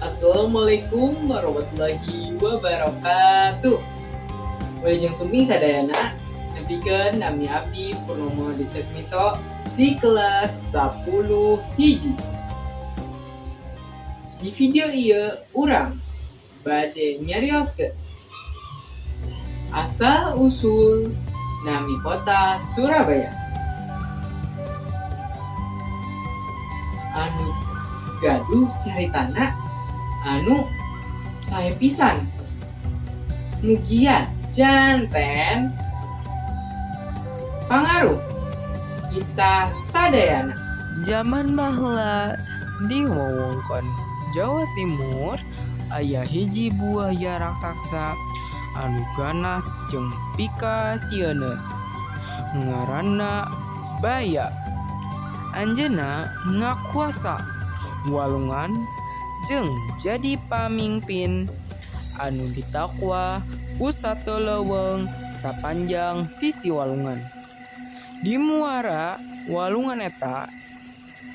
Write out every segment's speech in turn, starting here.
Assalamualaikum warahmatullahi wabarakatuh. Wilujeng sumping sadayana, nepikeun nami abdi Purnomo Disasmito di kelas 10 hiji. Di video ieu urang bade nyarioskeun asal usul nami kota Surabaya. Anu gaduh caritana anu sae pisan. Mugia janten pangaruh kita sadayana. Jaman baheula di wewengkon Jawa Timur aya hiji buaya raksasa anu ganas jeung pikasieun, ngaranna Baya. Anjeunna ngakuasa walungan jeung jadi pamingpin anu ditakwa ku sato leuweung sapanjang sisi walungan. Di muara walungan eta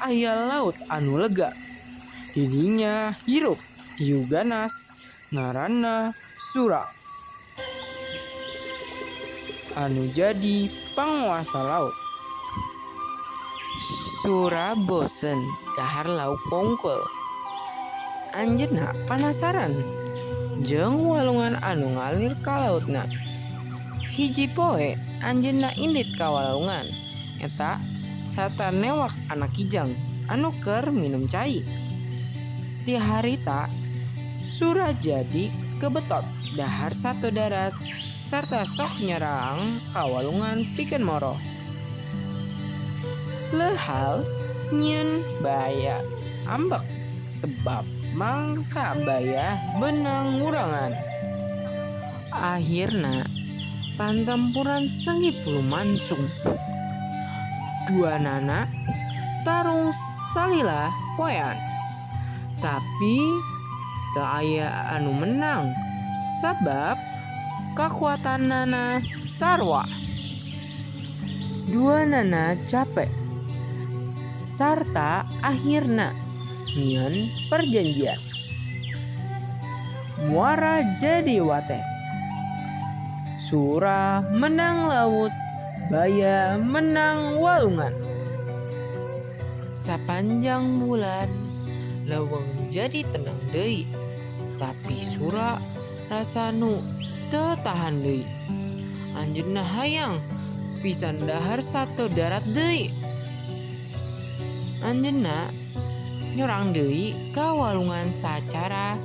aya laut anu lega. Di dinya hirup hiu ganas ngaranna Sura anu jadi panguasa laut. Sura bosen dahar lauk wungkul. Anjeunna panasaran jeung walungan anu ngalir ka lautna. Hiji poe anjeunna indit ka walungan eta sarta newak anak kijang anu keur minum cai. Ti harita Sura jadi kebetot dahar sato darat sarta sok nyerang ka walungan pikeun moroh. Leuhal nyieun Baya ambek sebab mangsa Baya beunang ngurangan. Ahirna pantempuran seungit lumangsung. Duanana tarung salila poean. Tapi teu aya anu menang sabab kakuatanana sarua. Duanana capek sarta ahirna nyieun perjanjian. Muara jadi wates. Sura menang laut, Baya menang walungan. Sapanjang bulan leuweung jadi tenang deui, tapi Sura rasa nu teu tahan deui. Anjeunna hayang pisan dahar sato darat deui. Anjeunna nyorang deui ka walungan sacara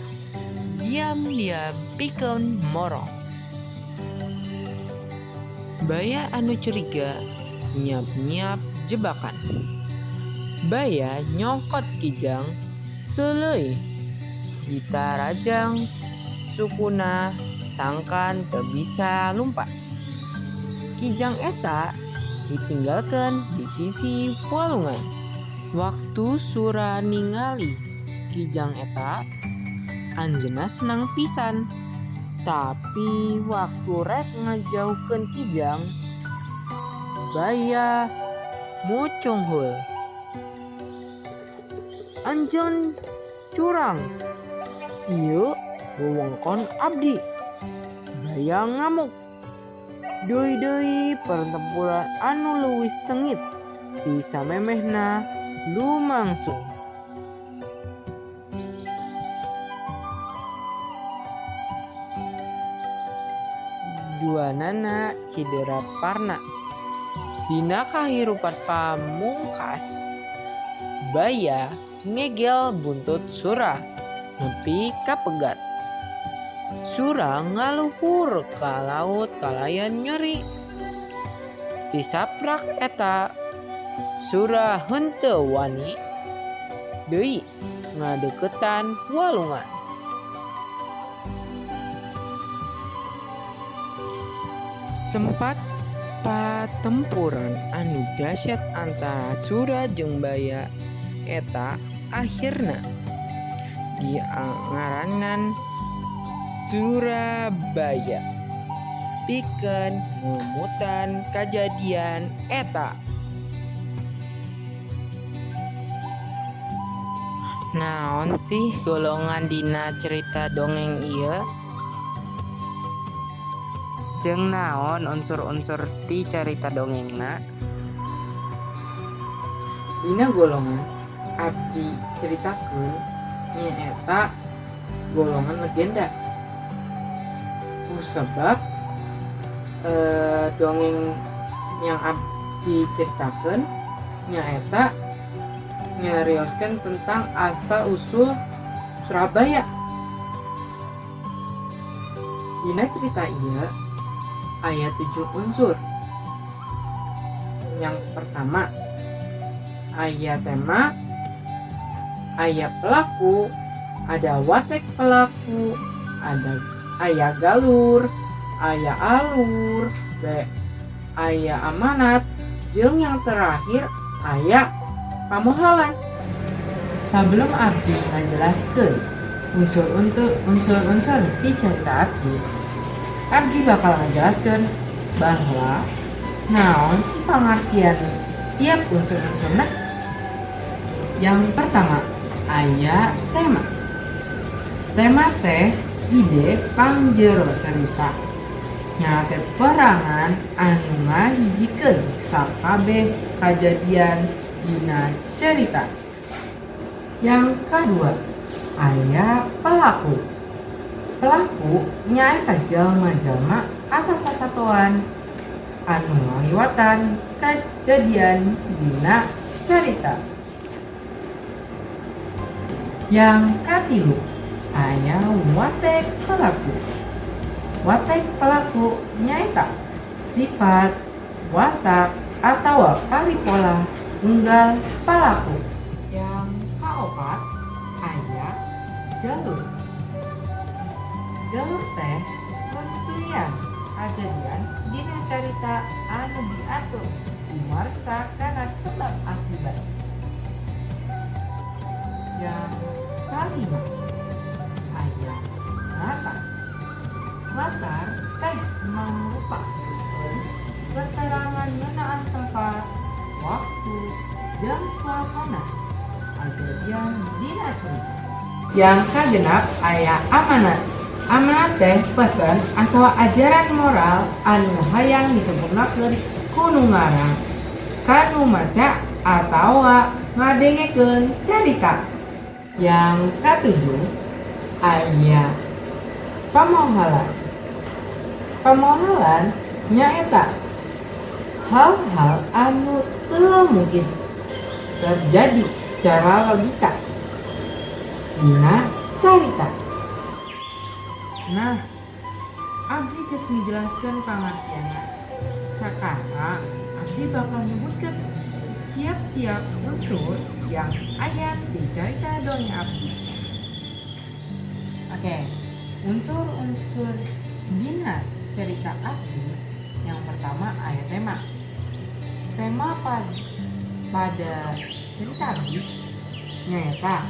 diam-diam pikeun moroh. Baya anu curiga nyiap-nyiap jebakan. Baya nyokot kijang teuleum ditarajang sukuna sangkan teu bisa lumpat. Kijang eta ditinggalkeun di sisi walungan. Waktu Sura ningali kijang eta, anjeunna senang pisan. Tapi waktu rek ngajauhkeun kijang, Baya mucunghul. "Anjeun curang, ieu wewengkon abdi!" Baya ngamuk. Deui-deui pertempuran anu leuwih seungit ti samemehna lumangsung. Duanana cidera parna. Dina kahirupan pamungkas, Baya ngegel buntut Sura nepi kapegat. Sura ngaluhur ka laut kalayan nyeri. Ti saprak eta Sura henteu wani deui ngadeuketan walungan. Tempat patempuran anu dahsyat antara Sura jeung Baya eta akhirna diangaranan Surabaya pikeun ngemutan kajadian eta. Naon sih golongan dina cerita dongeng ieu? Jeung naon unsur-unsur ti carita dongengna? Dina golongan abdi caritakeun nyaeta golongan legenda. Kusabab dongeng yang abdi ceritakeun nyaeta nyarioskeun tentang asal usul Surabaya. Dina cerita ieu aya 7 unsur. Yang pertama aya tema, aya pelaku, ada watek pelaku, ada aya galur, aya alur, aya amanat, jeung yang terakhir aya pamohalan. Sebelum abdi ngajelaskeun unsur-unsur di cerita abdi, abdi bakal ngajelaskeun bahwa naon sih pangartian tiap unsur-unsurna. Yang pertama aya tema. Tema teh ide pangjero cerita, nya teh perangan anu ngahijikeun sakabeh kajadian dina cerita. Yang kedua aya pelaku. Pelaku nyaeta jalma-jalma atau sasatoan anu ngaliwatan kajadian dina cerita. Yang katilu aya watek pelaku. Watek pelaku nyaeta sifat, watak, atau paripola unggal pelaku. Yang kaopat aya jalur. Jalur teh runtuyan kajadian dina carita anu diatur dumarsa kana sebab akibat. Yang kalima aya latar. Latar teh mangrupakeun keterangan ngeunaan tempat, waktu, jeung suasana kajadian dina cerita. Yang kagenap aya amanat. Amanat teh pesan atau ajaran moral anu hayang disempurnakeun ku nu ngarang, ka nu maca atawa ngadengekeun carita. Yang katujuh aya pamohalan. Pamohalan nyaeta hal-hal anu teu mungkin terjadi secara logika dina carita. Nah, abdi geus ngajelaskeun pangartianna. Sakarang abdi bakal nyebutkeun tiap-tiap unsur yang aya di carita dongeng abdi. Oke, unsur-unsur dina cerita abdi yang pertama aya tema. Tema pada cerita abdi nyaeta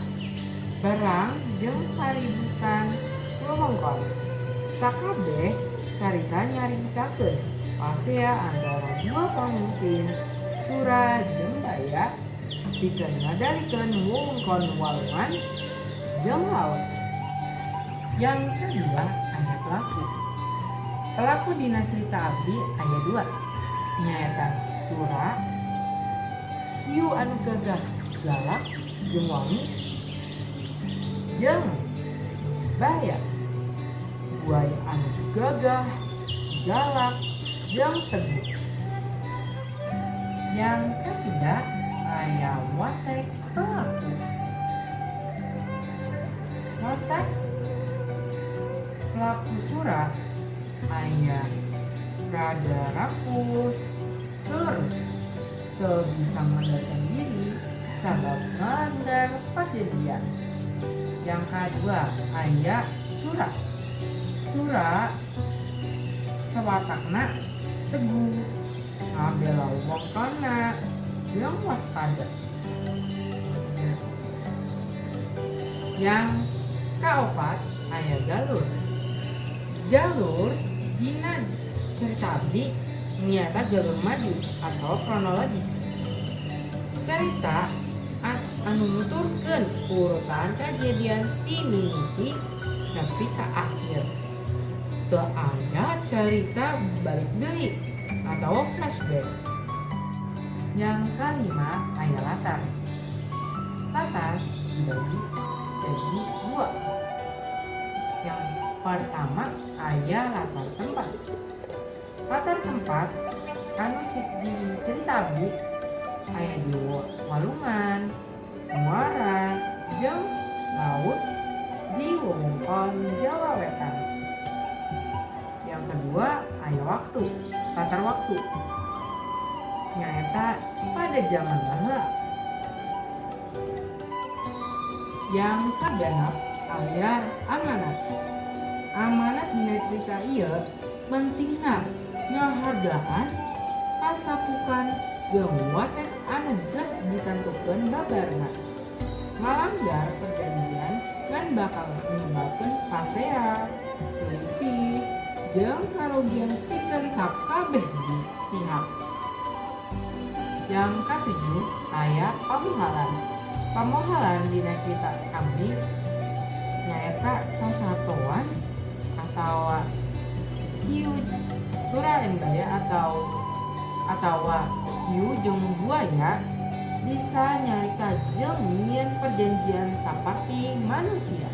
perang jeung kaributan wewengkon. Sakabeh carita nyaritakeun pasea antara dua pamimpin Sura jeung Baya pikeun ngadalikeun wewengkon walungan jeung laut. Yang kedua aya pelaku. Pelaku dina cerita abdi aya 2, nyaeta Sura, hiu anu gagah galak jeung wangi, jeung Baya, buaya anu gagah galak jeung teguh. Yang ketiga aya watek pelaku. Watak pelaku Sura aya rada rakus tur teu bisa mengendalikan diri sabab melanggar perjanjian. Yang kedua aya Sura. Sura sawatakna teguh, ngabela wewengkonna jeung waspada. Yang kaopat aya galur. Jalur dina cerita abdi nyaeta jalur maju atau kronologis. Carita Anu nuturkeun urutan kajadian ti mimiti nepi ka akhir. Teu aya carita balik deui atau flashback. Yang kalima aya latar. Latar dibagi jadi dua. Yang pertama aya latar tempat. Latar tempat anu di cerita abdi aya di walungan, muara, jeung laut di wewengkon Jawa Wetan. Yang kedua aya waktu, latar waktu. Nyaeta pada zaman baheula. Yang kagenep aya amanat. Amanat dina cerita ieu pentingna ngahargaan kasapukan jeung wates anu geus ditentukeun babarna. Ngalanggar perjanjian ngan bakal nyebabkeun pasea, selisih, jeung karugian pikeun sakabeh pihak. Yang katujuh aya pamohalan. Pamohalan dina cerita abdi nyaeta sasatoan atawa hiu suralendaya atawa hiu jeung buaya bisa nyarita jeung nyieun perjanjian saperti manusia.